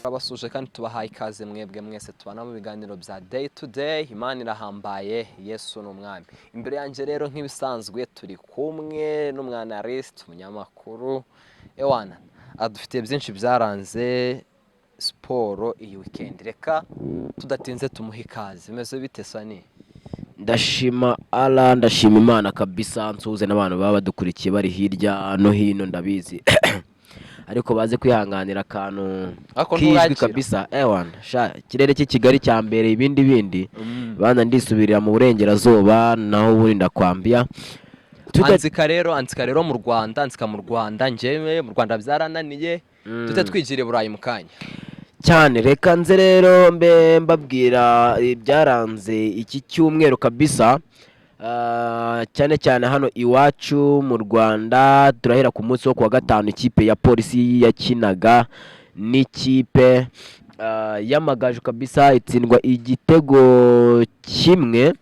Abasuje kandi tubahaye ikaze mwebwe mwese tubana mu biganiro bya day to day. Imana irahambaye, Yesu ni umwami. Imbere yanjye rero nk'ibisanzwe turi kumwe n'umwanalyste, umunyamakuru ewana adufitiye byinshi byaranze siporo iyi weekend. Reka tudatinze tumuhe ikaze. Bimeze bite, Sani? Ndashima Allah, ndashima Imana kabisa. Nsuhuze n'abantu baba badukurikiye bari hirya no hino. Ndabizi, ariko baze kwihanganira akantu Ariko k'ijwi nturakira. kabisa. Ewana sha, ikirere cy'i Kigali cya mbere, ibindi bindi bana ndisubirira mu burengerazuba, naho ubundi ndakwambia. Anzika rero, anzika rero mu Rwanda, anzika mu Rwanda. Njyewe mu Rwanda byarananiye, tute twigira i Burayi mu kanya. Cyane. Reka nze rero mbe mbabwira ibyaranze iki cyumweru kabisa. Cyane cyane hano iwacu mu Rwanda, turahera ku munsi wo kuwa gatanu. Ikipe ya Polisi yakinaga n'ikipe y'Amagaju kabisa, itsindwa igitego kimwe.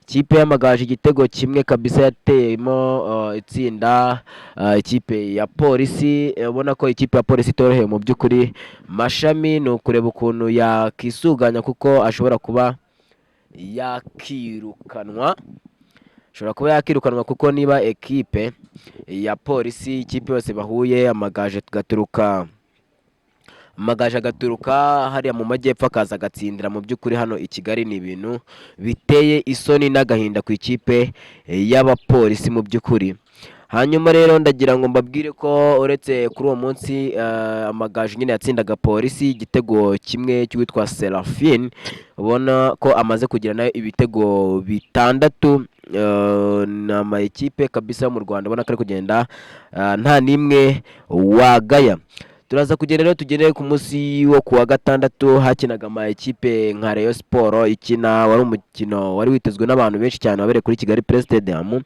Ikipe y'Amagaju igitego kimwe kabisa yateyemo itsinda ikipe ya Polisi. Ubona ko ikipe ya Polisi itoroheye mu by'ukuri. Mashami ni ukureba ukuntu yakisuganya, kuko ashobora kuba yakirukanwa, ashobora kuba yakirukanwa, kuko niba ekipe ya Polisi, ikipe yose bahuye, Amagaju gaturuka, Amagaju agaturuka hariya mu majyepfo, akaza agatsindira mu by'ukuri hano i Kigali, ni ibintu biteye isoni n'agahinda ku ikipe y'abapolisi mu by'ukuri. Hanyuma rero ndagira ngo mbabwire ko uretse kuri uwo munsi Amagaju nyine yatsindaga Polisi igitego kimwe cy'uwitwa Serafine, ubona ko amaze kugira nayo ibitego 6. Ni ama ekipe kabisa yo mu Rwanda ubona ko ari kugenda nta n'imwe wagaya. Turaza kugenda rero tugere ku munsi wo kuwa gatandatu. Hakinaga ama ekipe nka Rayon Sport ikina, wari umukino wari witezwe n'abantu benshi cyane, wabereye kuri Kigali Play Stadium.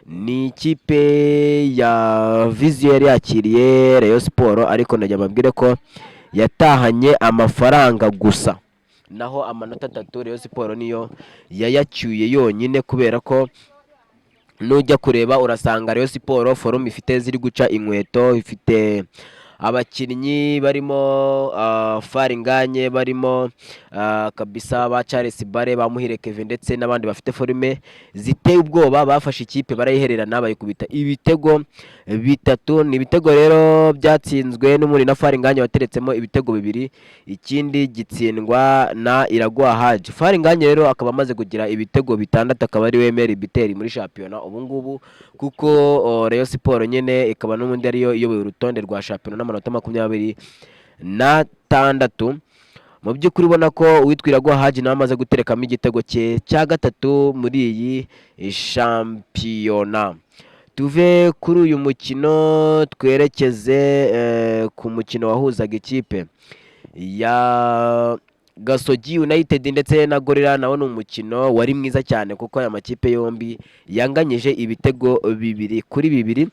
Ni ikipe ya Vision yari yakiriye Rayon Sport, ariko ndagira mbabwire ko yatahanye amafaranga gusa, naho amanota 3 Rayon Sport niyo yayacyuye yonyine, kubera ko nujya kureba urasanga Rayon Sport forme ifite ziri guca inkweto. Ifite abakinnyi barimo Faringanye, barimo kabisa ba Charles Bare, ba Muhire Kevin ndetse n'abandi bafite forme ziteye ubwoba. Bafashe ikipe barayihererana, bayikubita ibitego 3. Ni ibitego rero byatsinzwe n'umuri na Faringanye wateretsemo ibitego 2, ikindi gitsindwa na Iraguha Haji. Faringanye rero akaba amaze kugira ibitego 6, akaba ari we meilleur buteur muri shampiyona ubu ngubu, kuko Rayon Sport nyine ikaba n'ubundi ariyo iyoboye urutonde rwa shampiyona n'amanota 26. Mu by'ukuri ubona ko uwitwa Iraguha Haji nawe amaze guterekamo igitego cye cya gatatu muri iyi shampiyona. Tuve kuri uyu mukino twerekeze ku mukino wahuzaga ikipe ya Gasogi United ndetse na Gorilla. Nawo ni umukino wari mwiza cyane, kuko aya makipe yombi yanganyije ibitego 2-2.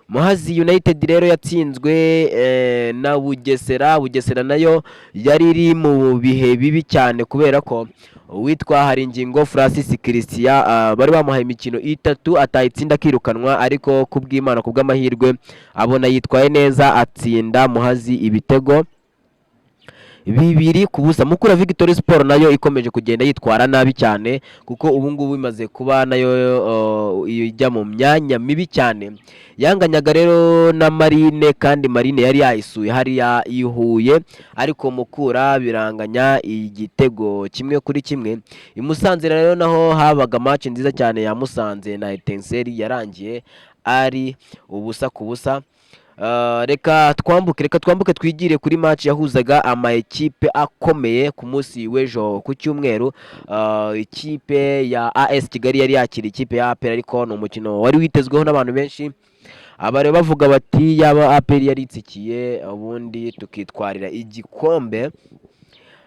Muhazi United rero yatsinzwe na Bugesera. Bugesera nayo yari iri mu bihe bibi cyane, kubera ko uwitwa Haringingo Francis Christian bari bamuhaye imikino 3 atayitsinda akirukanwa, ariko kubw'Imana, kubw'amahirwe, abona yitwaye neza, atsinda Muhazi ibitego 2-0. Mukura Victory Sport nayo ikomeje kugenda yitwara nabi cyane, kuko ubu ngubu imaze kuba nayo ijya mu myanya mibi cyane. Yanganyaga rero na Marine, kandi Marine yari yayisuye hariya i Huye, ariko Mukura biranganya igitego 1-1. I Musanze rero naho habaga match nziza cyane ya Musanze na Etincelle, yarangiye ari 0-0. Reka twambuke, reka twambuke twigire kuri match yahuzaga ama ekipe akomeye ku munsi w'ejo ku cyumweru. Ikipe ya AS Kigali yari yakira ikipe ya APR, ariko ni umukino wari witezweho n'abantu benshi. Abari bavuga bati yaba APR yari itsikiye ubundi tukitwarira igikombe.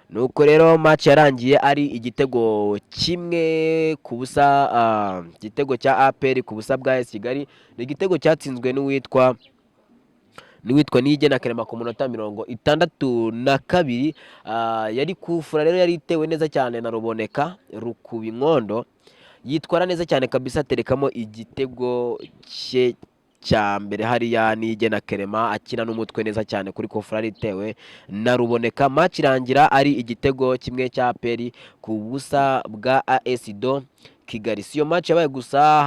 Nuko rero match yarangiye ari igitego 1-0, igitego cya APR ku busa bwa AS Kigali. Ni igitego cyatsinzwe n'uwitwa Niyigena Clement ku munota 62. Yari kufura rero, yari itewe neza cyane na Ruboneka Rukubinkondo, yitwara neza cyane kabisa, aterekamo igitego cye. cya mbere hariya Niyigena Clement akina n'umutwe neza cyane kuri kofurari itewe na Ruboneka. Match irangira ari igitego kimwe cya APR ku busa bwa AS do Kigali. Si iyo match yabaye gusa,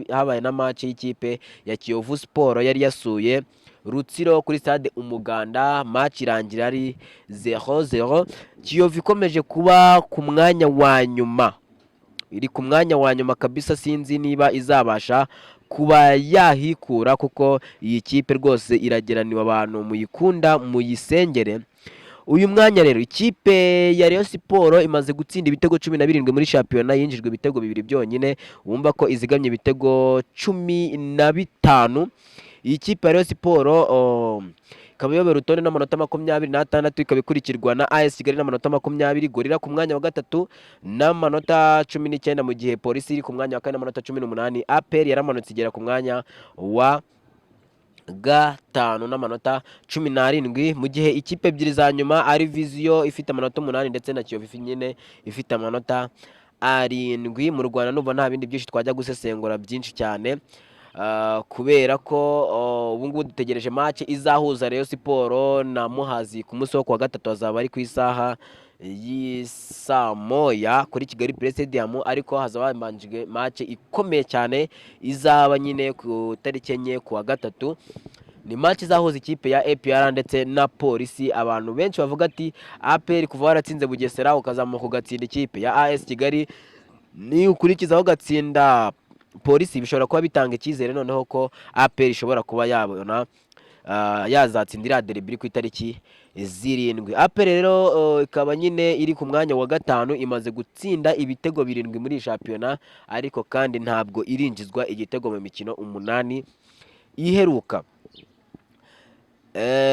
habaye na match y'ikipe ya Kiyovu Sport yari yasuye Rutsiro kuri Stade Umuganda, match irangira ari 0-0. Kiyovu ikomeje kuba ku mwanya wa nyuma, iri ku mwanya wa nyuma kabisa. Sinzi niba izabasha kuba yahikura, kuko iyi kipe rwose irageraniwe, abantu muyikunda muyisengere. Uyu mwanya rero, ikipe ya Rayon Sport imaze gutsinda ibitego 17 muri shampiyona, yinjijwe ibitego bibiri byonyine, wumva ko izigamye ibitego 15. Iyi kipe ya Rayon Sport ikaba iyobora urutonde n'amanota 26, ikaba ikurikirwa na AS Kigali n'amanota 20, Gorilla ku mwanya wa gatatu n'amanota 19, mu gihe Polisi iri ku mwanya wa kane n'amanota 18. APR yaramanutse igera ku mwanya wa gatanu n'amanota 17, mu gihe ikipe ebyiri za nyuma ari Vision ifite amanota 8 ndetse na Kiyovu nyine ifite amanota 7. Mu Rwanda numva nta bindi byinshi twajya gusesengura byinshi cyane, kubera ko ubu ngubu dutegereje match izahuza Rayon Sport na Muhazi ku munsi wo kuwa gatatu, hazaba ari ku isaha y'isaa moya kuri Kigali Play Stadium. Ariko hazaba habanjwe match ikomeye cyane izaba nyine ku tariki 4 kuwa gatatu, ni match izahuza ikipe ya APR ndetse na Polisi. Abantu benshi bavuga ati APR kuva waratsinze Bugesera, ukazamuka ugatsinda ikipe ya AS Kigali, ni ukurikizaho ugatsinda Polisi, bishobora kuba bitanga icyizere noneho ko APR ishobora kuba yabona yazatsinda iriya derby iri ku itariki 7. APR rero ikaba nyine iri ku mwanya wa gatanu, imaze gutsinda ibitego birindwi muri iyi shampiyona, ariko kandi ntabwo irinjizwa igitego mu mikino 8 iheruka.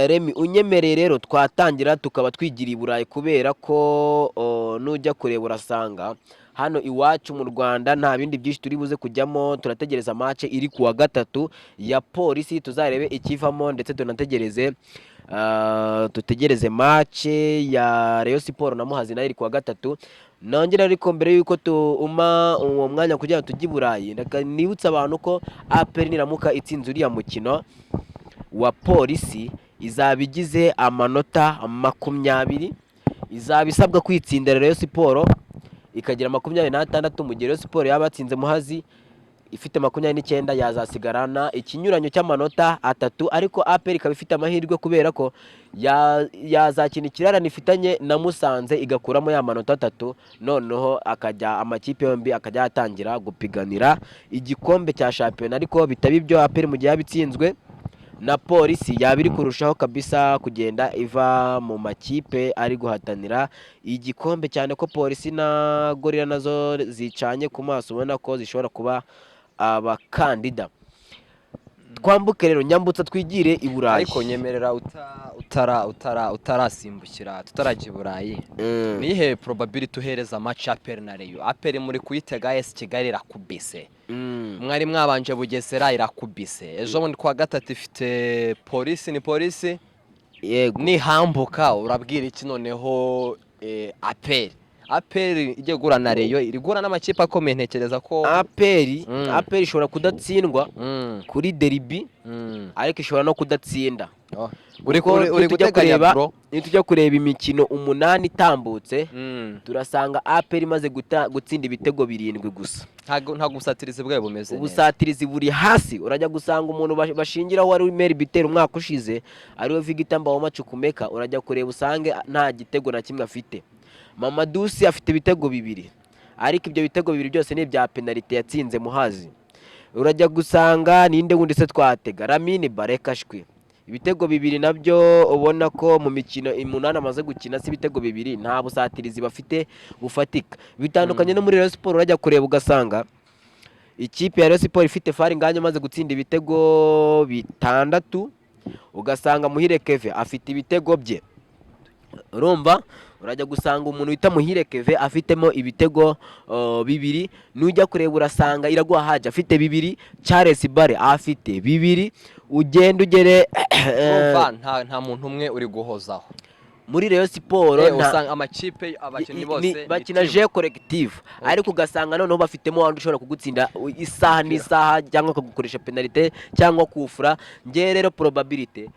Remi, unyemereye rero twatangira tukaba twigira i Burayi, kubera ko nujya kureba urasanga hano iwacu mu Rwanda nta bindi byinshi turi buze kujyamo. Turategereza match iri ku wa gatatu ya Polisi, tuzarebe ikivamo, ndetse tunategereze dutegereze match ya Rayon Sport na Muhazi nayo iri ku wa gatatu. Nongera ariko mbere yuko tuma uwo mwanya kugira ngo tujye i Burayi, reka nibutse abantu ko APR niramuka itsinze uriya mukino wa Polisi, izaba igize amanota 20, izaba isabwa kwitsindira Rayon Sport ikagira 26. Mu gihe Rayon Sport yaba yatsinze Muhazi ifite 29, yazasigarana ikinyuranyo cy'amanota 3, ariko APR ikaba ifite amahirwe kubera ko yazakina ikirarane ifitanye na Musanze igakuramo ya manota 3, noneho akajya amakipe yombi akajya yatangira gupiganira igikombe cya shampiyona. Ariko bitaba ibyo, APR mu gihe yaba itsinzwe na Polisi, yaba iri kurushaho kabisa kugenda iva mu makipe ari guhatanira igikombe, cyane ko Polisi na Gorilla nazo zicanye ku maso, ubona ko zishobora kuba abakandida. Twambuke rero, nyambutsa twigire i Burayi. Ariko nyemerera uta utara utara utarasimbukira, tutarajya i Burayi, nihe probability uhereza match ya APR na Rayon? APR muri kuyitega, AS Kigali irakubise, mwari mwabanje Bugesera irakubise, ejo bundi kuwa gatatu ifite Polisi, ni Polisi. Yego. Nihambuka urabwira iki noneho APR? APR igiye guhura na Rayon, iri guhura n'amakipe akomeye, ntekereza ko APR APR ishobora kudatsindwa kuri derby, ariko ishobora no kudatsinda. Oh. Uri Kuko uri nitujya guteganya kureba bro. Nitujya kureba imikino 8 itambutse, turasanga APR imaze gutsinda ibitego birindwi gusa. Ntabwo ubusatirizi bwayo bumeze neza. Ubusatirizi buri hasi. Urajya gusanga umuntu bashingiraho wari meilleur buteur umwaka ushize, ariwe Victor Mbaoma Chukwuemeka, urajya kureba usange nta gitego na kimwe afite. Mamadou Sy afite ibitego bibiri, ariko ibyo bitego bibiri byose ni ibya penalite yatsinze Muhazi. Urajya gusanga ninde wundi se twatega? Lamine Bah, reka shwi, ibitego bibiri nabyo ubona ko mu mikino 8 amaze gukina si ibitego bibiri. Nta busatirizi bafite bufatika, bitandukanye no muri Rayon Sport. Urajya kureba ugasanga ikipe ya Rayon Sport ifite Fall Ngagne amaze gutsinda ibitego bitandatu, ugasanga Muhire Kevin afite ibitego bye. Urumva, urajya gusanga umuntu wita Muhire Kevin afitemo ibitego bibiri. Nujya kureba urasanga Iraguha Haji afite bibiri, Charles Bare afite bibiri, ugenda ugere Urumva nta muntu umwe uri guhozaho. Muri Rayon Sport Usanga amakipe, abakinnyi bose ni bakina team. Jeu collectif, ariko ugasanga noneho bafitemo wandi ushobora kugutsinda isaha n'isaha, cyangwa akagukoresha penalite cyangwa kufura. Njye rero probabilité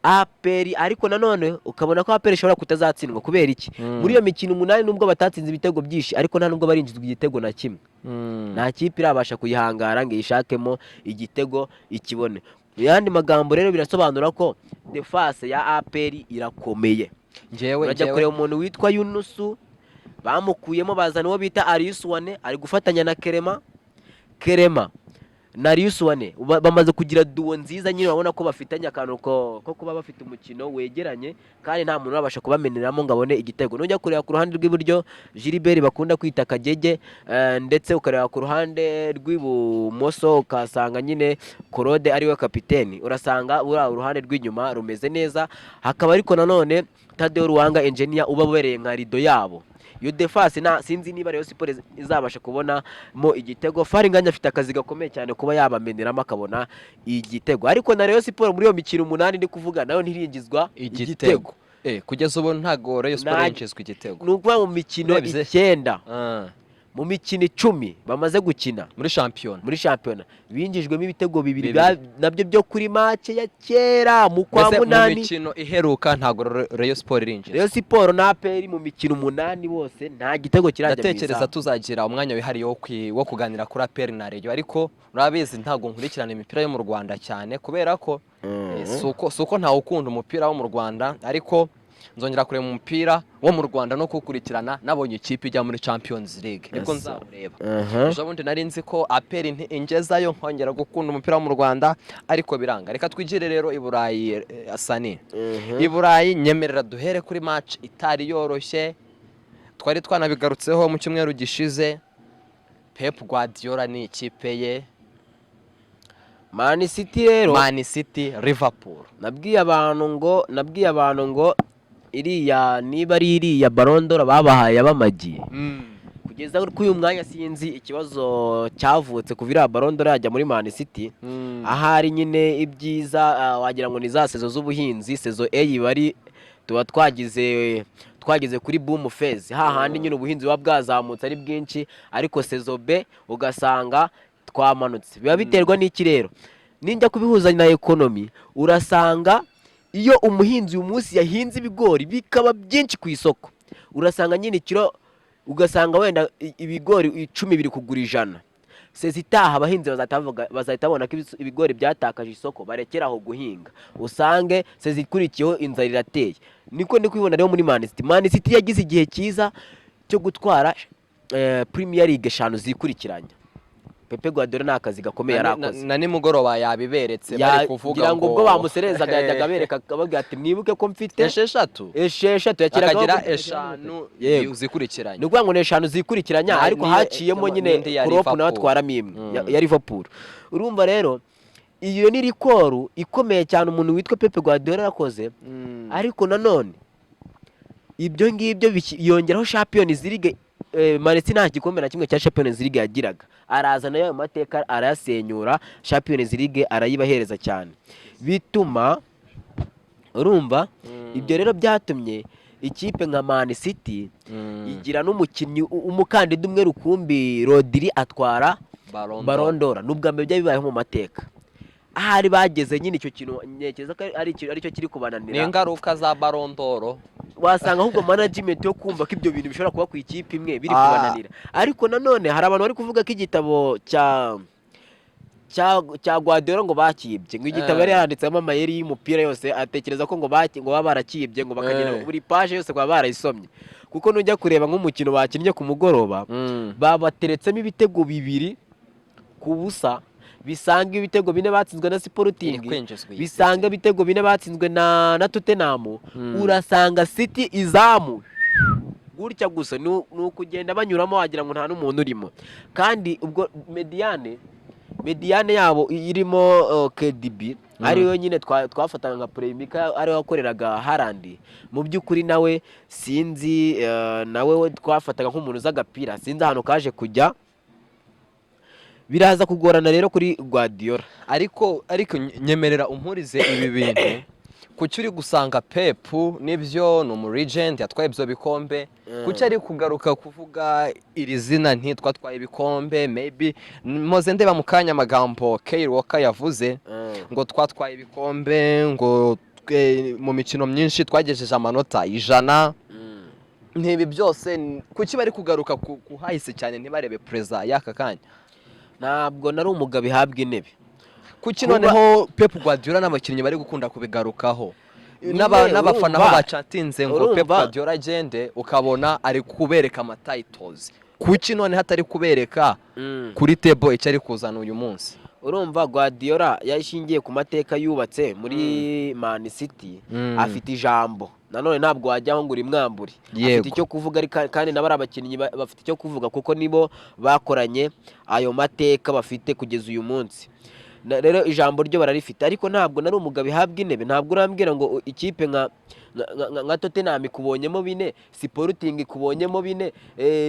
APR, ariko nanone ukabona ko APR ishobora kutazatsindwa. Kubera iki? Muri iyo mikino 8, nubwo batatsinze ibitego byinshi, ariko nta nubwo barinjizwa igitego na kimwe. Nta kipe irabasha kuyihangara ngo iyishakemo igitego ikibone. Mu yandi magambo rero, birasobanura ko défense ya APR irakomeye. Njyewe Urajya kureba umuntu witwa Yunusu, bamukuyemo bazana uwo bita Ariyusuwane, ari gufatanya na Kerema. Kerema na Ariyusuwane bamaze kugira duo nziza nyine, urabona ko bafitanye akantu ko kuba bafite umukino wegeranye, kandi nta muntu urabasha kubameneramo ngo abone igitego. Nujya kureba ku ruhande rw'iburyo, Gilbert bakunda kwita Kagege, ndetse ukareba ku ruhande rw'ibumoso ukasanga nyine Korode ariwe kapiteni, urasanga uriya uruhande rw'inyuma rumeze neza. Hakaba ariko nanone Tadeo Ruwanga Engineer uba ubereye nka rido yabo. Iyo défense na sinzi niba Rayon Sport izabasha kubonamo igitego. Faringanya afite akazi gakomeye cyane kuba yabameneramo akabona igitego, ariko na Rayon Sport muri iyo mikino 8 ndi kuvuga nayo ntiringizwa igitego. Kugeza ubu ntago Rayon Sport yinjizwa igitego. Ni ukuvuga mu mikino Urebye. 9, mu mikino 10 bamaze gukina muri shampiyona, muri shampiyona, binjijwemo ibitego bibiri, Bibiri. Nabyo byo kuri match ya kera mu kwa Mbese mu munani. mikino iheruka ntago Rayon Sport irinjizwa. Rayon Sport na APR mu mikino 8 bose nta gitego kirajya mu Ndatekereza izamu. tuzagira umwanya wihariye wo kuganira kuri APR na Rayon, ariko urabizi ntabwo nkurikirana imipira yo mu Rwanda cyane, kubera ko si uko ntawe ukunda umupira wo mu Rwanda, ariko nzongera kureba umupira wo mu Rwanda no kuwukurikirana nabonye ikipe ijya muri Champions League, nibwo nzawureba. Ejo bundi nari nzi ko APR ingezayo nkongera gukunda umupira wo mu Rwanda, ariko biranga. Reka twigire rero i Burayi, Sani. I Burayi, nyemerera duhere kuri match itari yoroshye, twari twanabigarutseho mu cyumweru gishize. Pep Guardiola ni ikipe ye. Man City rero. Man City, Liverpool. Nabwiye abantu ngo iriya, niba ari iriya Ballon d'Or babahaye yabamagiye, kugeza kuri uyu mwanya sinzi ikibazo cyavutse kuva iriya Ballon d'Or yajya muri Man City. Ahari nyine ibyiza, wagira ngo ni za saison z'ubuhinzi. Saison A iba ari tuba twageze kuri boom phase, hahandi nyine ubuhinzi buba bwazamutse ari bwinshi, ariko saison B ugasanga twamanutse. Biba biterwa n'iki rero? Ninjya kubihuza na economy, urasanga iyo umuhinzi uyu munsi yahinze ibigori bikaba byinshi ku isoko, urasanga nyine ikiro, ugasanga wenda ibigori 10 biri kugura 100. Saison itaha abahinzi bazahita babona ko ibigori byatakaje isoko, barekera aho guhinga, usange saison ikurikiyeho inzara irateye. Niko ndi kubibona rero muri Man City. Man City yagize igihe cyiza cyo gutwara Premier League eshanu zikurikiranya. Pep Guardiola ni akazi gakomeye yari akoze. Na nimugoroba yabiberetse bari kuvuga. Ngira ngo ubwo bamuserezaga yajyaga abereka, akababwira ati: "Mwibuke ko mfite 6." 6 yakiraga. Akagira 5 zikurikiranye. Ni ukuvuga ngo ni 5 zikurikiranya, ariko haciyemo nyine n'indi ya Klopp nawe Liverpool. atwaramo imwe ya Liverpool. Urumva rero iyo ni record ikomeye cyane umuntu witwa Pep Guardiola yakoze. Ariko nanone ibyo ngibyo yongeraho Champions League. Man City nta gikombe na kimwe cya Champions League yagiraga, araza nayo ayo mateka arayasenyura, Champions League arayibahereza cyane, bituma urumva ibyo rero byatumye ikipe nka Man City igira n'umukinnyi umukandida umwe rukumbi, Rodri, atwara Ballon d'Or. Ballon d'Or. Ni ubwa mbere byari bibayeho mu mateka. Ahari bageze nyine icyo kintu ntekereza ko aricyo kiri Ni kubananira. ingaruka za Ballon d'Or. Wasanga ahubwo management yo kumva ko ibyo bintu bishobora kuba ku ikipe imwe biri kubananira. Ariko nanone hari abantu bari kuvuga ko igitabo cya Guardiola ngo bakibye, ngo igitabo yari yanditsemo amayeri y'umupira yose, atekereza ko ngo baba barakibye, ngo bakagenda buri page yose baba barayisomye, kuko nujya kureba nk'umukino bakinnye ku mugoroba, babateretsemo ibitego 2-0, bisanga ibitego 4 batsinzwe na Sporting, Iri kwinjizwa iyi bisanga City. ibitego 4 batsinzwe na Tottenham. Urasanga City izamu gutya gusa, ni ukugenda banyuramo wagira ngo nta n'umuntu urimo. Kandi ubwo médiane yabo irimo KDB, ariyo nyine twafataga nka playmaker, ariwe wakoreraga Haaland. Mu by'ukuri nawe sinzi, nawe we twafataga nk'umuntu uzi agapira, sinzi ahantu kaje kujya. Biraza kugorana rero kuri Guardiola. Ariko nyemerera umpurize ibi bintu. Kuki uri gusanga Pep, nibyo ni umu legend, yatwaye ibyo bikombe, kuki ari kugaruka kuvuga iri zina ntitwatwaye ibikombe? Maybe mpoze ndeba mu kanya amagambo Kyle Walker yavuze ngo twatwaye ibikombe, ngo mu mikino myinshi twagejeje amanota 100. Ntibi byose kuki bari kugaruka ku hahise cyane, ntibarebe present y'aka kanya? Ntabwo nari umugabo ihabwa intebe. Kuki noneho Pep Guardiola n'abakinnyi bari gukunda kubigarukaho? Nyine, N'abafana aho bacatinze ngo Pep Guardiola agende, ukabona ari kubereka ama titles. Kuki noneho atari kubereka kuri table icyo ari kuzana uyu munsi? Urumva, Guardiola yashingiye ku mateka yubatse muri Man City, afite ijambo. Nanone ntabwo wajyaho ngo urimwambure. Afite icyo kuvuga, ariko kandi nabo ari abakinnyi bafite icyo kuvuga, kuko nibo bakoranye ayo mateka bafite kugeza uyu munsi. Rero ijambo ryo bararifite, ariko ntabwo nari umugabo ihabwa intebe. Ntabwo urambwira ngo ikipe nka Tottenham ikubonyemo bine, Sporting ikubonyemo bine,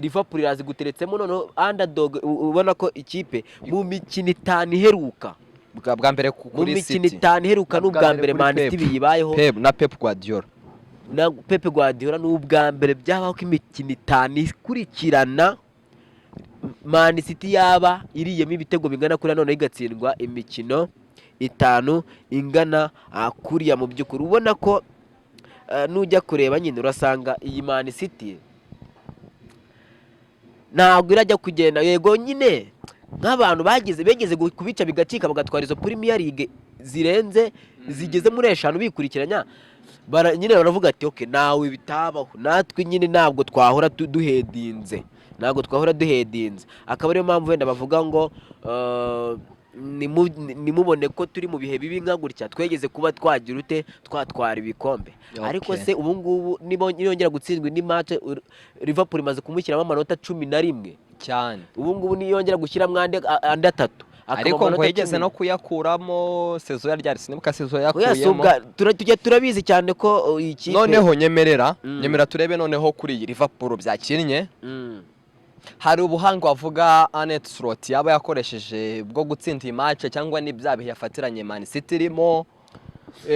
Liverpool irazi guteretsemo, noneho underdog ubona ko ikipe mu mikino 5 iheruka, Bwa mbere mu kuri mikino City. 5 iheruka, Bwa n'ubwa mbere kuri Man Pep. City biyibayeho. Pep na Pep Guardiola. Na Pep Guardiola, ni ubwa mbere byabaho ko imikino 5 ikurikirana Man City yaba iriyemo ibitego bingana kuriya, noneho igatsindwa imikino 5 ingana kuriya. Mu by'ukuri ubona ko nujya kureba nyine urasanga iyi Man City ntabwo irajya kugenda. Yego nyine, nk'abantu bagize begeze kubica bigacika, bagatwara izo Premier League zirenze, zigeze muri 5 bikurikiranya, nyine baravuga ati: "Okay, nawe bitabaho, natwe nyine ntabwo twahora duhedinze, ntabwo twahora duhedinze." Akaba ariyo mpamvu wenda bavuga ngo nimubone ko turi mu bihe bibi nka gutya, twegeze kuba twagira ute, twatwara ibikombe. Ariko se ubu ngubu niyongera gutsindwa indi match, Liverpool imaze kumushyiramo amanota 11. Cyane. Ubu ngubu niyongera gushyiramo andi atatu, akaba Ariko ngo amanota yigeze 10. no kuyakuramo saison ya ryari? Sinibuka saison Oya, si yakuyemo. Tujya turabizi cyane ko ikipe Noneho nyemerera, nyemerera turebe noneho kuri iyi Liverpool byakinnye. Hari ubuhanga wavuga Arne Slot yaba yakoresheje bwo gutsinda iyi match, cyangwa ni bya bihe yafatiranye Man City irimo?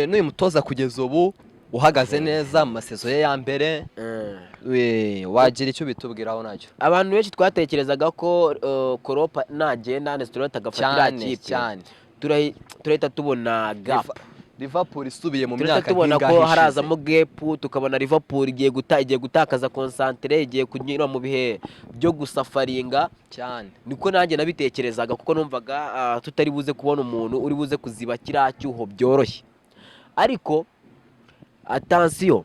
N'uyu mutoza kugeza ubu uhagaze neza mu ma saison ye ya mbere. Wagira icyo ubitubwiraho nacyo? Abantu benshi twatekerezaga ko Klopp nagenda, Arne Slot agafata iriya kipe, turahita tubona gap. Liverpool isubiye mu Turahita myaka tubona ko nk'ingahe ishize. harazamo gap, tukabona Liverpool igiye gutakaza concentre, igiye kunyura mu bihe byo gusafaringa. Niko nanjye nabitekerezaga, kuko numvaga tutari buze kubona umuntu uri buze kuziba kiriya cyuho byoroshye. Ariko attention,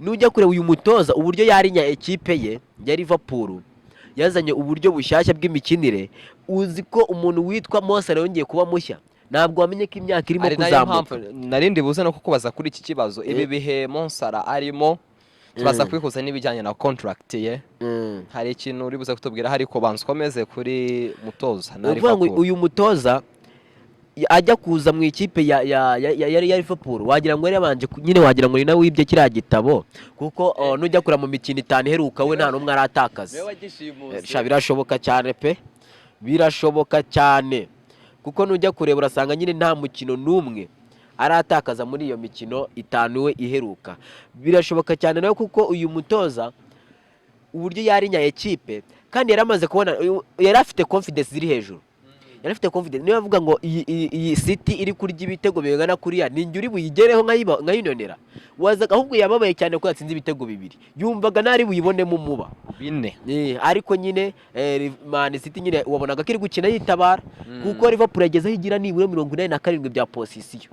nujya kureba uyu mutoza uburyo yarinya ekipe ye ya Liverpool, yazanye uburyo bushyashya bw'imikinire. Uzi ko umuntu witwa Mo Salah yongeye kuba mushya? Ntabwo wamenye ko imyaka irimo Ari nayo kuzamuka. mpamvu narindi buze no kukubaza kuri iki kibazo, ibi bihe Mo Salah arimo, turaza kubihuza n'ibijyanye na contract ye. Hari ikintu uri buze kutubwira, ariko banza ukomeze kuri mutoza na Ni ukuvuga ngo Liverpool. uyu mutoza ajya kuza mu ikipe ya Liverpool, wagira ngo yari yabanje nyine wagira ngo ni nawe wibye kiriya gitabo, kuko nujya kureba mu mikino 5 iheruka, we nta n'umwe aratakaza. Sha, birashoboka cyane pe, birashoboka cyane, kuko nujya kureba urasanga nyine nta mukino n'umwe aratakaza muri iyo mikino 5 we iheruka. Birashoboka cyane nawe, kuko uyu mutoza uburyo yarinya ekipe, kandi yari amaze kubona, yari afite confidence ziri hejuru, yari afite confidence. Niyo avuga ngo iyi City iri kurya ibitego bingana kuriya, ni njye uri buyigereho nkayinonera. Wazaga ahubwo yababaye cyane ko yatsinze ibitego bibiri, yumvaga ntari buyibonemo umuba. Bine. Ariko nyine Man City nyine wabonaga ko iri gukina yitabara, kuko Liverpool yagezeho igira nibura 87 bya possession.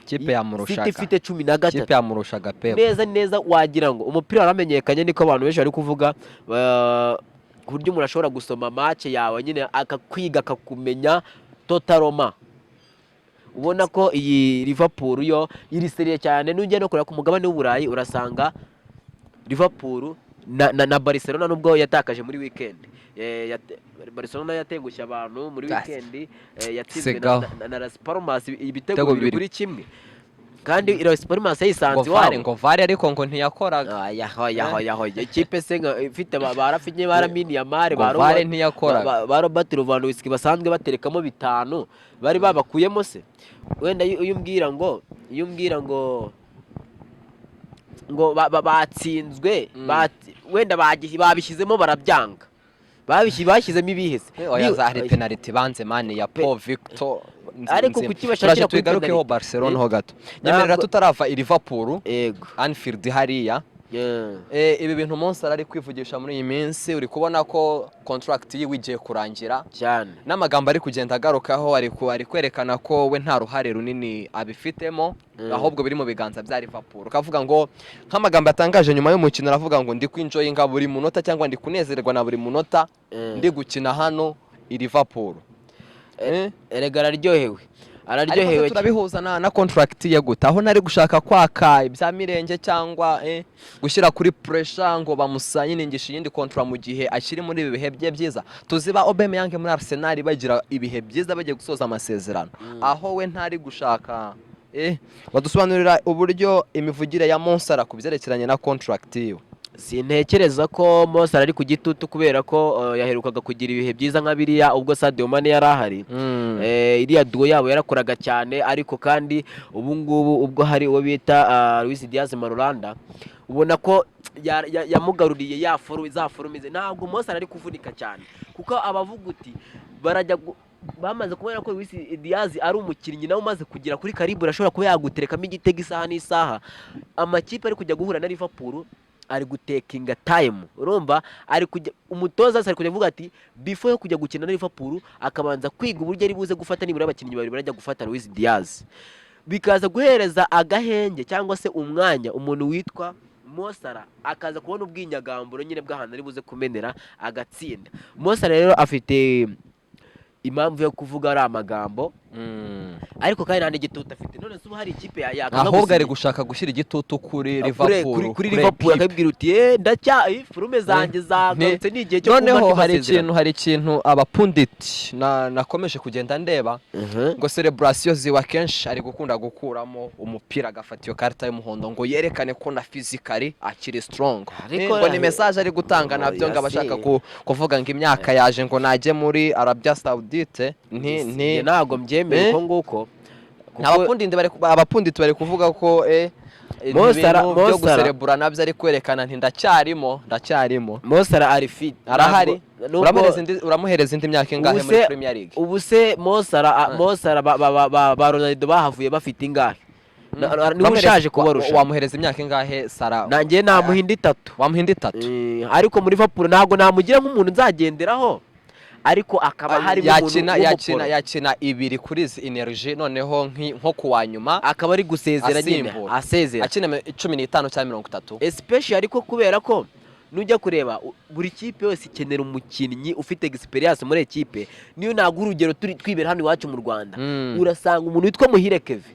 Kipe City yamurushaga. ifite 13. Kipe yamurushaga pe. Neza neza, wagira ngo umupira waramenyekanye, niko abantu benshi bari kuvuga, ku buryo umuntu ashobora gusoma match yawe nyine akakwiga, akakumenya totalement. Ubona ko iyi Liverpool yo iri sérieux cyane. Nujya no kureba ku mugabane w'Uburayi, urasanga Liverpool na Barcelona, nubwo yatakaje muri weekend, Barcelona yatengushye abantu muri weekend, yatsinzwe Sigaho. na Las Palmas ibitego Ibitego bibiri bibiri. kuri kimwe, kandi Las Palmas yayisanze Ngo VAR iwabo. Ngo VAR, ariko ngo ntiyakoraga. Aya, hoya hoya hoya, ikipe se nka ifite ba Raphinha, ba Lamine Yamal, Ngo ba VAR ntiyakoraga. ba Robert Lewandowski basanzwe baterekamo bitanu, bari babakuyemo se? Wenda iyo umbwira ngo ngo batsinzwe, wenda babishyizemo barabyanga. Bashyizemo ibihese. Oya, za hari penalty banze, man, ya Paul Victor. Ariko Nzima. kuki bashakira Turaje kuri tubigarukeho penalty? Barcelona ho gato. Nyemerera tutarava i Liverpool, Anfield hariya. Ibi bintu Mo Salah ari kwivugisha muri iyi minsi, uri kubona ko contract yiwe igiye kurangira, Cyane. n'amagambo ari kugenda agarukaho, ari kwerekana ko we nta ruhare runini abifitemo, ahubwo biri mu biganza bya Liverpool. Ukavuga ngo nk'amagambo yatangaje nyuma y'umukino, aravuga ngo ndi kwinjoyinga buri munota, cyangwa ndi kunezererwa na buri munota ndi gukina hano i Liverpool. Erega araryohewe. Ariko se Araryohewe. turabihuza na contract ye gute, aho ntari gushaka kwaka ibya mirenge cyangwa gushyira kuri pressure ngo bamusayiningishe iyindi contract mu gihe akiri muri ibi bihe bye byiza? Tuzi ba Aubameyang muri Arsenal bagira ibihe byiza bagiye gusoza amasezerano, aho we ntari gushaka badusobanurira uburyo imivugire ya Mo Salah ku byerekeranye na contract yiwe. Sintekereza ko Mo Salah ari ku gitutu, kubera ko yaherukaga kugira ibihe byiza nka biriya ubwo Sadio Mane yari ahari. Iriya duo yabo yarakoraga cyane, ariko kandi ubu ngubu ubwo hari uwo bita Luis Diaz Marulanda, ubona ko yamugaruriye ya forme, za forme ze. Ntabwo Mo Salah ari kuvunika cyane, kuko abavuga uti barajya bamaze kubona ko Luis Diaz ari umukinnyi nawe umaze kugera kuri calibre, ashobora kuba yaguterekamo igitego isaha n'isaha. Amakipe ari kujya guhura na Liverpool ari gutekinga time, urumva ari kujya, umutoza wese ari kujya avuga ati before yo kujya gukina na Liverpool akabanza kwiga uburyo ari buze gufata nibura abakinnyi babiri barajya gufata Luis Diaz, bikaza guhereza agahenge cyangwa se umwanya umuntu witwa Mo Salah, akaza kubona ubwinyagamburo nyine bw'ahantu ari buze kumenera agatsinda. Mo Salah rero afite impamvu yo kuvuga ari amagambo, ariko kandi nta n'igitutu afite. None se ubu hari ikipe yakanga Ahubwo ari gusinya? gushaka gushyira igitutu kuri Kuri, Liverpool, kuri Liverpool, equipe. akabwira uti ndacya forme zanjye zagarutse, ni igihe cyo Noneho kumpa hari andi masezerano. ikintu, hari ikintu abapundit nakomeje kugenda ndeba, ngo celebration ziwe akenshi ari gukunda gukuramo umupira agafata iyo karita y'umuhondo ngo yerekane ko na physically akiri strong. Ariko Ngo ni message ari gutanga nabyo, ngo abashaka Oya, kuvuga ngo imyaka yaje ngo najye muri Arabia Saudite, nti nti Njye ntabwo mbyemera uko nguko, kuko Abapundit bari kuvuga ko Mo Salah- ibintu byo Mo Salah- guserebura nabyo ari kwerekana nti ndacyarimo, ndacyarimo. Mo Salah ari fit. Arahari. Nubwo Uramuhereza indi myaka ingahe Ubu muri se- Premier League? Ubu se Mo Salah, Mo Salah ba Ronaldo bahavuye bafite ingahe? Niwe ushaje kubarusha. Wamuhereza imyaka ingahe Salah? Nanjye namuha indi 3. Wamuha indi 3? Ariko muri Liverpool ntabwo namugira nk'umuntu nzagenderaho, ariko akaba harimo umuntu Yakina yakina w'umuporo. Yakina 2 kuri izi energy, noneho nko kuwa nyuma Akaba ari gusezera nyine. Asimbura. Asezera. Akina 15 cyangwa 30. Especially ariko kubera ko nujya kureba buri kipe yose ikenera umukinnyi ufite experience muri ekipe. Niyo naguha urugero, turi twibera hano iwacu mu Rwanda, urasanga umuntu witwa Muhire Kevin,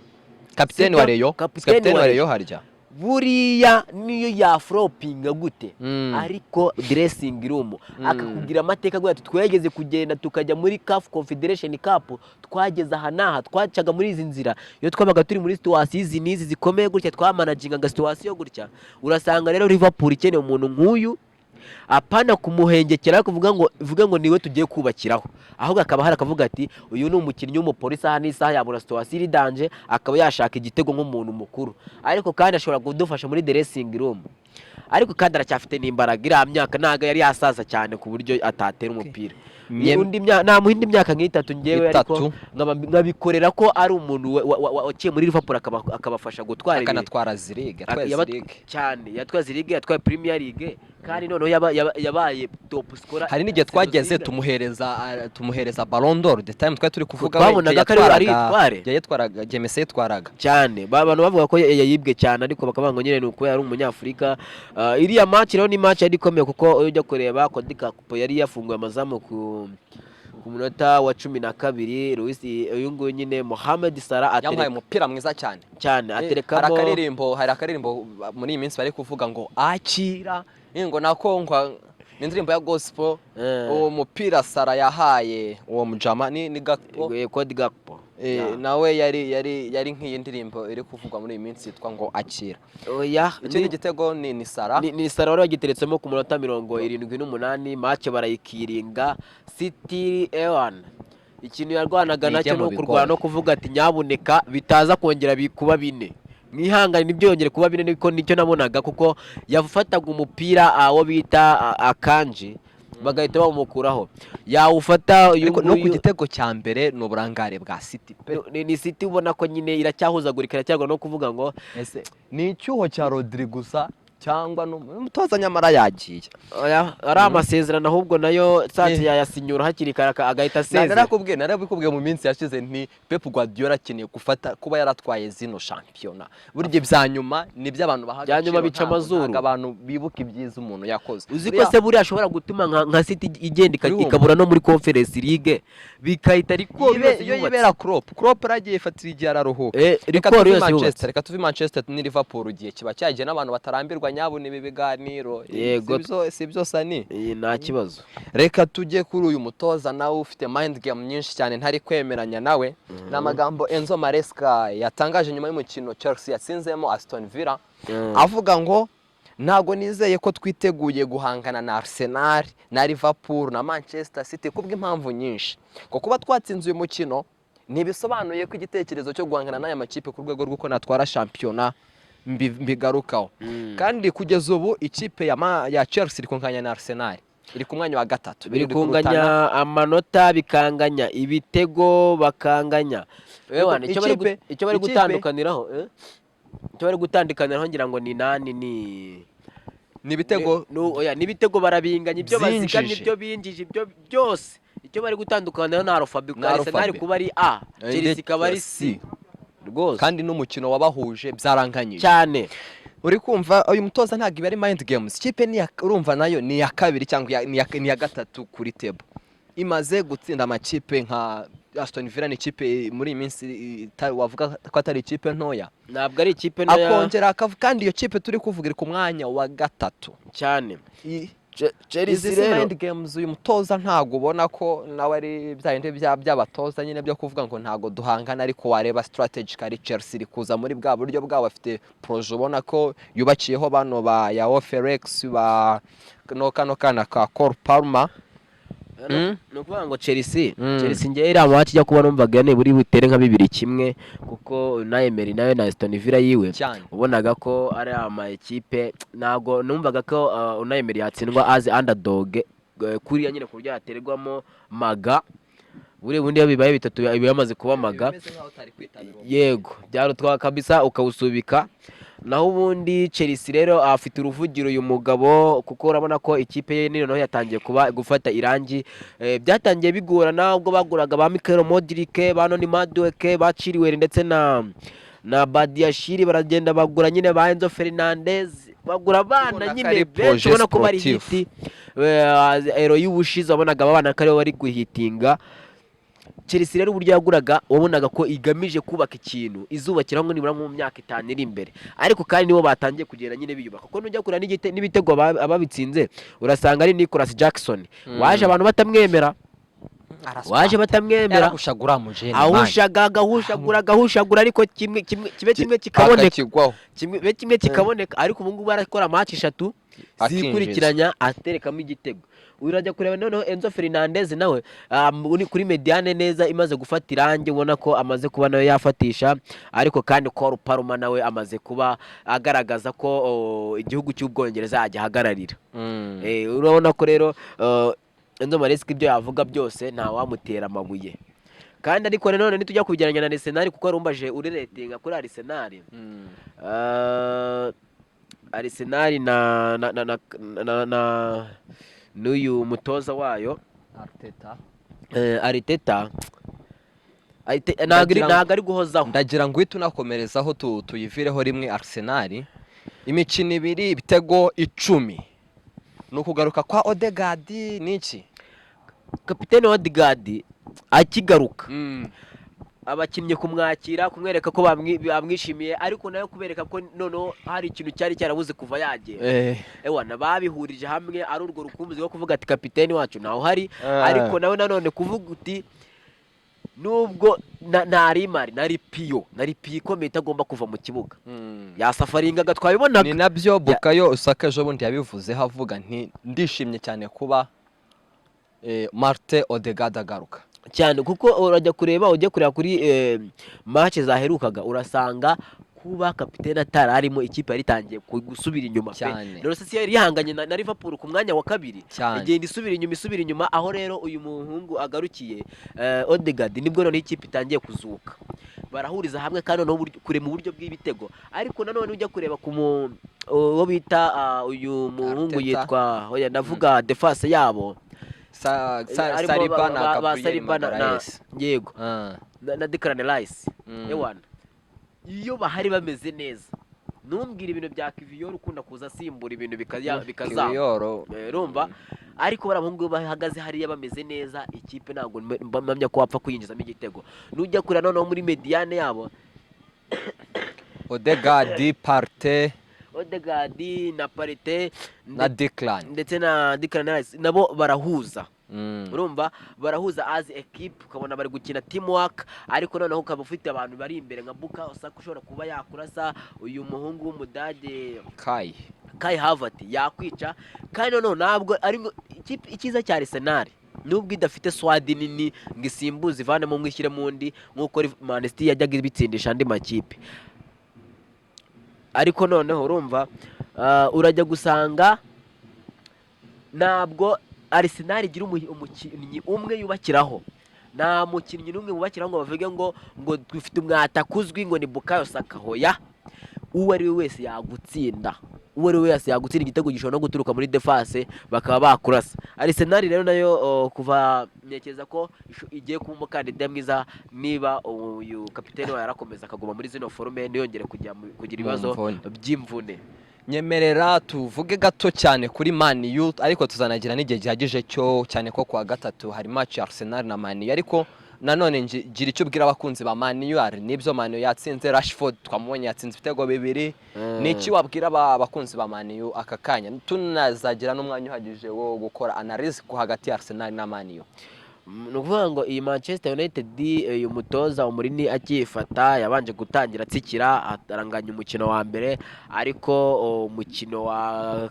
Kapiteni Sibyo? wa Rayon. Kapiteni Kapiteni wa wa Rayon. Rayon harya. Buriya niyo yaflopinga gute, ariko dressing room akakubwira amateka agira ati twegeze kugenda tukajya muri CAF Confederation Cup, twageze aha n'aha, twacaga muri izi nzira, iyo twabaga turi muri situation izi n'izi zikomeye gutya, twamanagingaga situation gutya. Urasanga rero Liverpool ikeneye umuntu nk'uyu, apana kumuhengekera kuvuga ngo vuga ngo niwe tugiye kubakiraho, ahubwo akaba hari akavuga ati uyu ni umukinnyi w'umupolisi, aha n'isaha yabura situation iri danger akaba yashaka igitego nk'umuntu mukuru, ariko kandi ashobora kudufasha muri dressing room, ariko kandi aracyafite n'imbaraga. Iriya myaka ntabwo yari yasaza cyane ku buryo atatera umupira. Namuha indi myaka nk'itatu ngewe, ariko Itatu. nkabikorera ko ari umuntu waciye muri Liverpool akabafasha gutwara Akanatwara zirige, atwaye zirige. Cyane, yatwaye zirige, yatwaye Premier League, kandi noneho yabaye top scorer. Hari n'igihe twageze Season. tumuhereza Ballon d'Or, the time twari turi kuvuga Twabonaga ko ari yitware. Igihe yitwaraga, igihe Messi yitwaraga. Cyane. Abantu bavuga ko yayibwe cyane, ariko bakavuga ngo nyine ni uko yari umunyafurika. Iriya match rero ni match yari ikomeye, kuko iyo ujya kureba Cody Gakpo yari yafunguye amazamu ku munota wa 12, Luis uyu nguyu nyine Mohamed Salah Yamuhaye atereka umupira mwiza cyane. Cyane. Hari Aterekamo. akaririmbo muri iyi minsi bari kuvuga ngo akira, ngo nako ngo ni indirimbo ya gospel. Uwo mupira Salah yahaye uwo mujama ni Gakpo. Cody Gakpo. Nawe yari nk'iyi ndirimbo iri kuvugwa muri iyi minsi yitwa ngo akira. Oya. Ikindi gitego ni Salah. Ni Salah wari wagiteretsemo ku munota 78, match barayikiringa. City ewan ikintu yarwanaga Nijya nacyo mu ni ukurwana bigori. no kuvuga ati nyabuneka bitaza kongera kuba bine. Mwihangane, ntibyongere kuba bine, niko nicyo nabonaga, kuko yafataga umupira awo bita Akanji, bagahita bawumukuraho, yawufata uyu Ariko no ku nguyu. gitego cya mbere ni uburangare bwa City pe. Ni City ubona ko nyine iracyahuzagurika, iracyagwa no kuvuga ngo Ese ni icyuho cya Rodri gusa cyangwa n'umutoza? Nyamara yagiye. Oya, ari amasezerano ahubwo nayo satse yayasinyura hakiri kare agahita asezera. Narabikubwiye mu minsi yashize nti Pep Guardiola akeneye gufata kuba yaratwaye zino shampiyona. Burya ibya nyuma ni byo abantu baha Ibya nyuma agaciro, bica amazuru. Ntabwo abantu bibuka ibyiza umuntu yakoze. Uzi ko se buriya ashobora gutuma nka City igenda Urumva? ikabura no muri Conference League, bikahita record yose Iyo yubatse. yibera Klopp, Klopp yaragiye ifatira igihe araruhuka. Reka Record tuve yose Manchester, yubatse. reka tuve Manchester ni Liverpool, igihe kiba cyagiye n'abantu batarambirwa nyabuna ibi biganiro. Yego. Si byo Sani? Nta kibazo. Reka tujye kuri uyu mutoza nawe ufite mind game nyinshi cyane, ntari kwemeranya nawe. Ni amagambo Enzo Maresca yatangaje nyuma y'umukino Chelsea yatsinzemo Aston Villa, avuga ngo ntabwo nizeye ko twiteguye guhangana na Arsenal na Liverpool na Manchester City kubw'impamvu nyinshi, ngo kuba twatsinze uyu mukino ntibisobanuye ko igitekerezo cyo guhangana n'aya makipe ku rwego rw'uko natwara shampiyona mbigarukaho. Kandi kugeza ubu ikipe ya Chelsea iri kunganya na Arsenal, iri ku mwanya wa gatatu. Biri Biri kurutana. Kunganya amanota, bikanganya ibitego, bakanganya. Ewana, icyo bari gutandukaniraho, icyo bari gutandukaniraho ngira ngo ni nani, ni Ni ibitego. Oya, n'ibitego barabinganya, ibyo bazigamye, Byinjije. ibyo binjije, ibyo byose. Icyo bari gutandukaniraho ni alphabet. Ni Arsenal alphabet. kuba ari A, Chelsea ikaba ari C rwose. Kandi n'umukino wabahuje byaranganyije Cyane. Uri kumva uyu mutoza ntabwo iba ari mind games. Ikipe ni urumva nayo ni iya kabiri cyangwa ni iya gatatu kuri table, imaze gutsinda amakipe nka Aston Villa, ni ikipe muri iyi minsi wavuga ko atari ikipe ntoya. Ntabwo ari ikipe ntoya. Akongera akavuga kandi iyo kipe turi kuvuga iri ku mwanya wa gatatu. Cyane. Izi Chelsea si rero mind games? Uyu mutoza ntabwo ubona ko nawe ari bya bindi by'abatoza nyine byo kuvuga ngo ntabwo duhangana, ariko wareba strategically Chelsea iri kuza muri bwa buryo bwabo, bafite projet ubona ko yubakiyeho bano ba João Felix, ba no kano kana ka Cole Palmer. Ni ukuvuga ngo Chelsea, Chelsea ngewe iriya match ijya kuba numvaga nibura butere nka 2-1, kuko na Emery nawe na Aston Villa yiwe Cyane. ubonaga ko ari ama ekipe, ntabwo numvaga ko Unai Emery yatsindwa as underdog, kuriya nyine ku buryo yaterwamo maga. Buriya bundi iyo bibaye bitatu biba yamaze kuba maga. Bimeze nkaho utari kwitabira uwo. Yego, byarutwa kabisa ukawusubika. Naho ubundi Chelsea rero afite uruvugiro uyu mugabo, kuko urabona ko ikipe ye noneho yatangiye kuba gufata irangi. Byatangiye bigorana ubwo baguraga ba Mykhailo Mudryk, ba Noni Madueke, ba Chilwell ndetse na Badiashile, baragenda bagura nyine ba Enzo Fernandez, bagura abana Ubona ko nyine ari benshi projet ubona ko bari sportif. hit. Euro y'ubushize wabonaga aba bana ko aribo bari guhitinga. Chelsea rero uburyo yaguraga wabonaga ko igamije kubaka ikintu izubakiraho ngo nibura nko mu myaka 5 iri imbere, ariko kandi nibo batangiye kugenda nyine biyubaka, kuko nujya kureba n'ibitego ababitsinze urasanga ari Nicolas Jackson waje abantu batamwemera, waje batamwemera. Yarahushagura mujene. Ahushaga, agahushagura, agahushagura, ariko kimwe kimwe kibe kimwe kikaboneka. Akakigwaho. Kimwe be kimwe kikaboneka, ariko ubu ngubu arakora match eshatu Akinjiza. zikurikiranya aterekamo igitego. Urajya kureba noneho Enzo Fernandez nawe uri kuri médiane neza, imaze gufata irangi, ubona ko amaze kuba nawe yafatisha, ariko kandi Cole Palmer nawe amaze kuba agaragaza ko igihugu cy'Ubwongereza yagihagararira. Urabona ko rero Enzo Maresca ibyo yavuga byose ntawamutera amabuye. Kandi ariko nanone nitujya kubigereranya na Arsenal, kuko warumbaje uriretinga kuri Arsenal, Arsenal na n'uyu mutoza wayo Arteta. Arteta ntabwo ntabwo ari guhozaho. Ndagira ngo uhite unakomerezaho tuyivireho rimwe. Arsenal imikino ibiri, ibitego 10, ni ukugaruka kwa Odegaard n'iki? Kapitene Odegaard akigaruka, abakinnyi kumwakira, kumwereka ko bamwishimiye, ariko nawe kubereka ko noneho hari ikintu cyari cyarabuze kuva yagenda. Ewana, babihurije hamwe ari urwo rukumbuzi rwo kuvuga ati kapiteni wacu ntawe uhari. Ariko nawe nanone kuvuga uti nubwo ntari mari, nari piyo, nari piyo ikomeye itagomba kuva mu kibuga, yasafaringaga, twabibonaga. Ni nabyo Bukayo Saka ejo bundi yabivuzeho, avuga nti ndishimye cyane kuba Martin Odegaard agaruka. Cyane, kuko urajya kureba, ujya kureba kuri match zaherukaga, urasanga Kuba kapitene atari arimo, ikipe yari itangiye gusubira inyuma pe. Cyane. Rero si yari yihanganye na Liverpool ku mwanya wa kabiri, igenda isubira inyuma, isubira inyuma. Aho rero uyu muhungu agarukiye, Odegaard, nibwo noneho ikipe itangiye kuzuka, barahuriza hamwe kandi noneho kurema uburyo bw'ibitego. Ariko nanone ujya kureba ku uwo bita uyu muhungu Arteta. yitwa, oya, ndavuga défense yabo. Sa Harimo Saliba na ba Gabriel Saliba na Magalhaes. Yego. Na Declan Rice. Ewana, iyo bahari bameze neza, ntumbwire ibintu bya Kivior ukunda kuza asimbura ibintu bikazamba. Kivior. Urumva, ariko bariya bahungu bahagaze hariya bameze neza, ikipe ntabwo mba mpamya ko wapfa kuyinjizamo igitego. Nujya kureba noneho muri médiane yabo, Odegaard, Partey. Odegaard na Partey Na Declan. Ndetse na Declan Rice, nabo barahuza. Urumva, barahuza as équipe, ukabona bari gukina teamwork. Ariko noneho ukaba ufite abantu bari imbere nka Bukayo Saka ushobora kuba yakurasa, uyu muhungu w'Umudage Kai. Kai Havertz yakwica. Kandi noneho ntabwo ari ngo ikipe, icyiza cya Arsenal, nubwo idafite squad nini ngo isimbuze ivanemo umwe ishyiremo undi nk'uko Man City yajyaga ibitsindisha andi makipe, ariko noneho urumva, urajya gusanga ntabwo Arsenal igira umukinnyi umwe yubakiraho. Nta mukinnyi n'umwe wubakiraho ngo bavuge ngo dufite umwataka uzwi ngo ni Bukayo Saka. Hoya, uwo ari we wese yagutsinda, uwo ari we wese yagutsinda. Igitego gishobora no guturuka muri défense bakaba bakurasa. Arsenal rero nayo, kuva ntekereza ko igiye kuba umukandida mwiza niba uyu kapitene wayo yarakomeza akaguma muri zino forme, ntiyongere kujya kugira mu ibibazo mvune. by'imvune. Nyemerera tuvuge gato cyane kuri Man U, ariko tuzanagira n'igihe gihagije cyo cyane ko kuwa gatatu hari match ya Arsenal na Man U. Ariko nanone gira icyo ubwira abakunzi ba Man U. Hari n'ibyo Man U yatsinze, Rashford twamubonye yatsinze ibitego bibiri. Ni iki wabwira abakunzi ba Man U aka kanya, tunazagira n'umwanya uhagije wo gukora analyse ku hagati ya Arsenal na Man U? Ni ukuvuga ngo iyi Manchester United, uyu mutoza Amorim akiyifata yabanje gutangira atsikira, aranganya umukino wa mbere, ariko umukino wa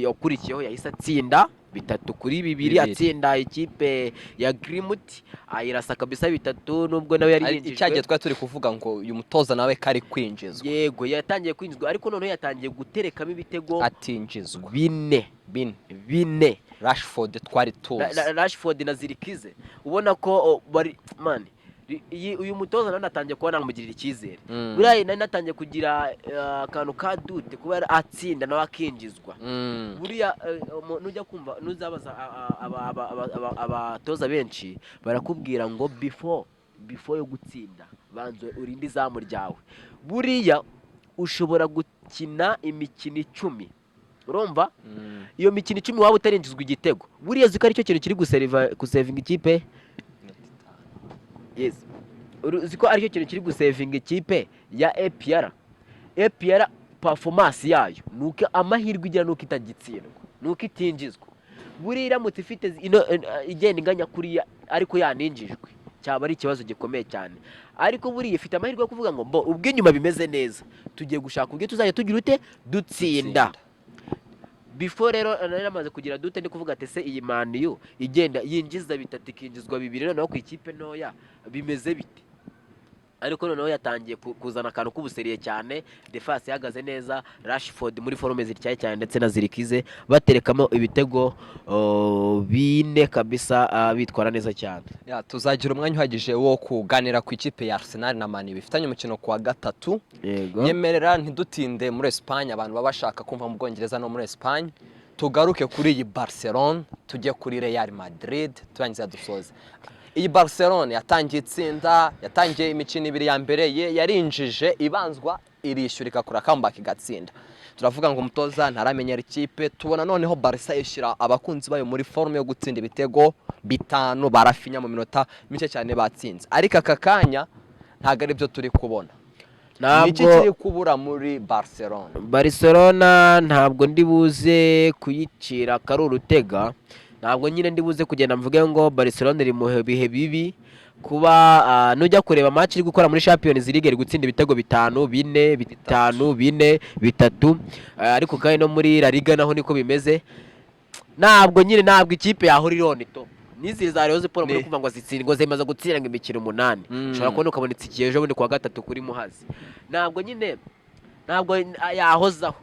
wakurikiyeho yahise atsinda 3-2. Bibiri. Atsinda ikipe ya Glimt, ayirasa kabisa bitatu, nubwo nawe yari yinjijwe. Icyagiye twari turi kuvuga ngo uyu mutoza nawe kari kwinjizwa. Yego, yatangiye kwinjizwa, ariko noneho yatangiye guterekamo ibitego atinjizwa. Bine. Bine. Bine. Rashford twari tuzi. Rashford na Zirkzee, ubona ko bari man uyu mutoza nawe natangiye kuba namugirira icyizere. Buriya nari natangiye kugira akantu ka doute kuba yari atsinda nawe akinjizwa. Buriya nujya kumva, nuzabaza abatoza benshi, barakubwira ngo before yo gutsinda banza urinde izamu ryawe. Buriya ushobora gukina imikino 10, urumva, iyo mikino 10 waba utarinjizwa igitego, buriya uzi ko aricyo kintu kiri gusevinga ikipe. Yes, uzi ko aricyo kintu kiri gusevinga ikipe ya APR. APR performance yayo ni uko amahirwe igira ni uko itagitsindwa, ni uko itinjizwa. Buriya iramutse ifite ino igenda inganya kuriya ariko yaninjijwe, cyaba ari ikibazo gikomeye cyane. Ariko buriya ifite amahirwe yo kuvuga ngo mbo ubwo inyuma bimeze neza, tugiye gushaka ubwo tuzajya tugira ute dutsinda. Before rero nari namaze kugira doute, ndi kuvuga ati: "Se iyi Man U igenda yinjiza bitatu ikinjizwa bibiri, noneho ku ikipe ntoya bimeze bite?" Ariko noneho yatangiye kuzana akantu k'ubuseriye cyane, défense ihagaze neza, Rashford muri forme zityaye cyane ndetse na Zirkzee, baterekamo ibitego bine kabisa, bitwara neza cyane. Ya, tuzagira umwanya uhagije wo kuganira ku ikipe ya Arsenal na Man U bifitanye umukino ku wa gatatu. Yego. Nyemerera ntidutinde muri Espagne, abantu baba bashaka kumva mu Bwongereza no muri Espagne. Tugaruke kuri iyi Barcelone, tujye kuri Real Madrid, turangiza dusoze. Iyi Barcelone yatangiye itsinda, yatangiye imikino ibiri ya mbere ye yarinjije, ibanzwa irishyura, igakora comeback igatsinda. Turavuga ngo umutoza ntaramenyera ikipe. Tubona noneho Barca ishyira abakunzi bayo muri forme yo gutsinda ibitego bitanu, barafinya mu minota mike cyane batsinze. Ariko aka kanya ntabwo ari byo turi kubona. Niki Ntabwo kiri kubura muri Barcelona? Barcelona ntabwo ndi buze kuyicira akari urutega, ntabwo nyine ndi buze kugenda mvuge ngo Barcelona iri mu bihe bibi. Kuba nujya kureba match iri gukora muri Champions League, iri gutsinda ibitego bitanu bine, bitanu bine, bitatu. Ariko kandi no muri La Liga naho niko bimeze. Ntabwo nyine, ntabwo ikipe yahora iri on top. N'izi za Rayon Sport muri Ni- kuvuga ngo zitsinda, ngo zimaze gutsinda ngo imikino 8, ushobora kubona ukabona itsikiye ejo bundi kuwa gatatu kuri Muhazi. Ntabwo nyine, ntabwo yahozaho.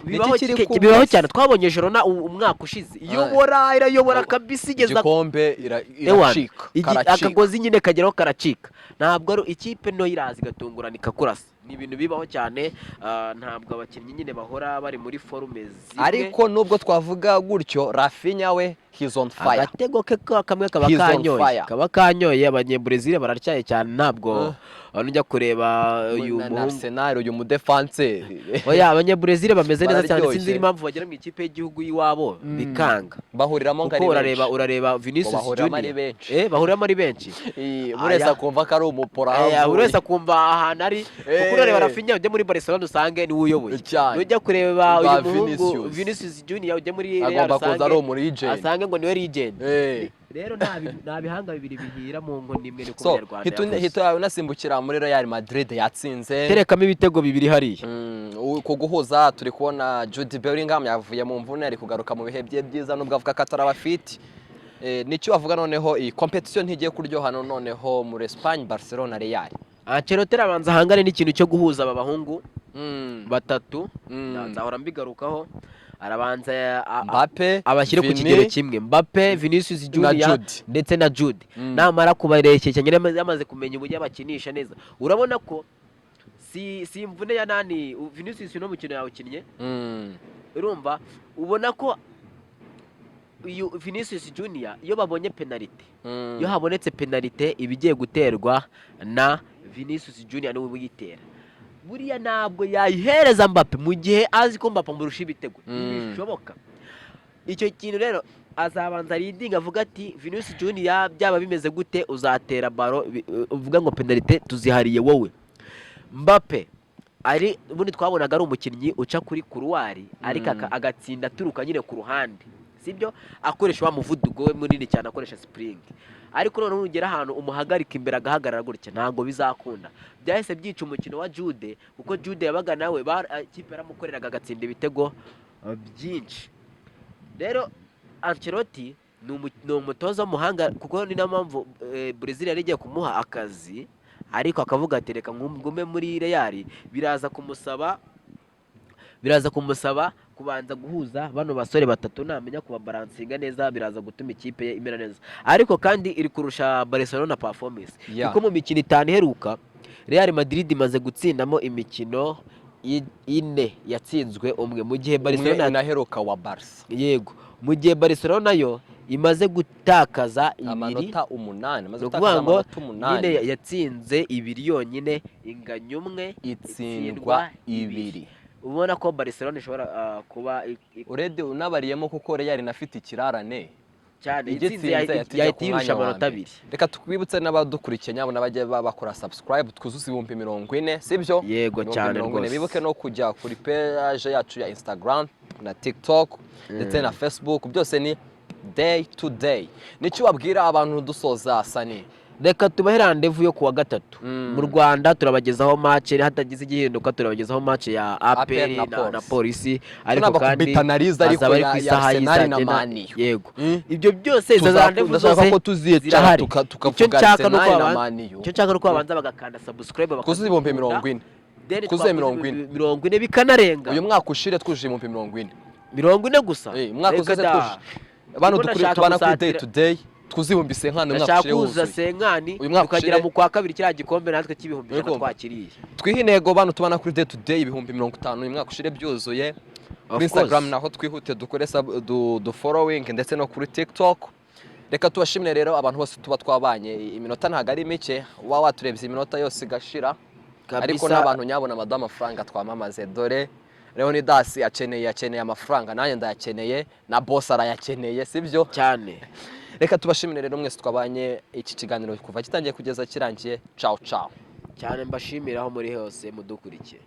Bibaho. Niki kiri Bibaho cyane. Twabonye Girona umwaka ushize iyobora, irayobora kabisa, igeza igikombe Ewan, iracika, karacika. Akagozi nyine kageraho karacika. Ntabwo ari ikipe nto, iraza igatungurana ikakurasa. Ni ibintu bibaho cyane. Ntabwo abakinnyi nyine bahora bari muri forme zimwe. Ariko nubwo twavuga gutyo, Raphinha we, he's on fire. Agatego ke kamwe kaba He's on kanyoye fire. Kaba kanyoye. Abanyebrezil baracyaye cyane. Ntabwo nujya kureba uyu Na muhungu Arsenal, uyu mudefanseri. Oya, Abanyebrezil bameze neza cyane. Bararyoshye. Sinzi impamvu bagera mu ikipe y'igihugu y'iwabo bikanga. Bahuriramo ngo Kuko ari urareba benshi. urareba Vinicius Ngo bahuriramo ari Junior. benshi. Bahuriramo ari benshi. Buri wese Aya. akumva ko ari umupora. Buri wese akumva ahantu ari, kuko urareba Raphinha, ujya muri Barcelona usange niwe uyoboye. Cyane. Nujya kureba Ba uyu muhungu Vinicius. Vinicius Junior, ujya muri Real Agomba kuza ari usange umu legend. asange ngo niwe legend. Rero nta bihanga bibiri bihira mu nkoni imwe, niko So Umunyarwanda yavuze. Hita unasimbukira muri Real Madrid yatsinze. Terekamo ibitego bibiri hariya. Ku guhuza turi kubona Jude Bellingham yavuye mu mvune, ari kugaruka mu bihe bye byiza nubwo avuga ko ataraba fit. Nicyo bavuga noneho, iyi competition ntigiye kuryoha noneho muri Espagne, Barcelona, Real. Ancelotti arabanza ahangane n'ikintu cyo guhuza aba bahungu batatu. Nzahora mbigarukaho. Arabanza Mbappe, abashyire ku Vini, kigero kimwe, Mbappe, Vinicius na Junior Jude. ndetse na Jude. Namara kubarekesha nyine, yamaze kumenya uburyo abakinisha neza, urabona ko si imvune ya nani, Vinicius uno mukino yawukinnye. Urumva, ubona ko uyu Vinicius Junior iyo babonye penalite, iyo habonetse penalite, iba igiye guterwa na Vinicius Junior, niwe uyitera. Buriya ntabwo yayihereza Mbappe mu gihe azi ko Mbappe amurusha ibitego. Ntibishoboka. Icyo kintu rero azabanza leading, avuga ati: "Vinicius Junior, byaba bimeze gute uzatera ballon." Uvuga ngo penalite tuzihariye wowe. Mbappe ari ubundi twabonaga ari umukinnyi uca kuri couloir, ariko agatsinda aturuka nyine ku ruhande, sibyo? Akoresha wa muvuduko we munini cyane, akoresha sprint. Ariko noneho nugera ahantu umuhagarika imbere agahagarara gutya, ntabwo bizakunda. Byahise byica umukino wa Jude, kuko Jude yabaga nawe ikipe yaramukoreraga agatsinda ibitego byinshi. Rero Ancelotti ni umutoza w'umuhanga, kuko ni nayo mpamvu Brazil yari igiye kumuha akazi, ariko akavuga ati: "Reka ngume muri Real." Biraza kumusaba kubanza guhuza bano basore batatu. Namenya kubabalancinga neza, biraza gutuma ikipe ye imera neza. Ariko kandi iri kurusha Barcelona performance, kuko mu mikino 5 iheruka Real Madrid imaze gutsindamo imikino 4, yatsinzwe umwe, mu gihe Umwe Barcelona inaheruka wa Barca. Yego, mu gihe Barcelona yo imaze gutakaza 2. Amanota 8, imaze Ni gutakaza ukuvuga ngo amanota 8. Nyine yatsinze 2 yonyine, inganya umwe, itsindwa 2. Ubona ko Barcelona ishobora kuba Urebye unabariyemo, kuko Real inafite ikirarane, cyane igitsinze itsinze yahita ijya yahita ku yirusha mwanya wa amanota mbere. 2. Reka twibutse n'abadukurikiye nyabo n'abajya bakora subscribe, twuzuze 40,000, sibyo? Yego, cyane 40,000. rwose. Bibuke no kujya kuri page yacu ya Instagram na TikTok ndetse na Facebook, byose ni Day to Day. Nicyo wabwira abantu dusoza, Sani? Reka tubahe rendez-vous yo kuwa gatatu. Mu Rwanda turabagezaho match, hatagize igihinduka turabagezaho match ya APR APR na na Polisi. Polisi. Ariko kandi Tunabakubita analize ariko azaba ari ku ya isaha Arsenal y'isaa na cyenda. Man U. Yego, ibyo byose, izo rendez-vous Ndashaka zose ko tuzicara zirahari. tukavuga Icyo nshaka ni uko Arsenal na babanza- Man U. Icyo nshaka ni uko babanza bagakanda subscribe, Twuzuze 40,000. then Twuzuze twakuze 40. 40 bikanarenga. Uyu mwaka ushire twujuje 40,000. 40 gusa? Umwaka Reka usize da. twujuje abantu Ubwo dukuri ndashaka tubana kuri Day gusatira- to Day, twuzuye 50,000 umwaka Ndashaka ushire kuzuza wuzuye. 50, Uyu mwaka tukagera ushire- mu kwa kabiri kiriya gikombe natwe cy'ibihumbi 100 Uri kumva? twakiriye. Twihe intego, bantu tubana kuri Day to Day, 50,000 uyu mwaka ushire byuzuye. Of Kuri Instagram course. naho twihute dukore du following, ndetse no kuri TikTok. Reka tubashimire rero abantu bose tuba twabanye. Iminota ntabwo ari mike, uba waturebye iminota yose igashira, ariko Kabisa. n'abantu nyabona amaduha amafaranga twamamaze. Dore Leonidas akeneye amafaranga, nanjye ndayakeneye, na boss arayakeneye, sibyo? Cyane. Reka tubashimire rero mwese twabanye iki kiganiro kuva gitangiye kugeza kirangiye. Ciao ciao. Cyane, mbashimira aho muri hose mudukurikiye.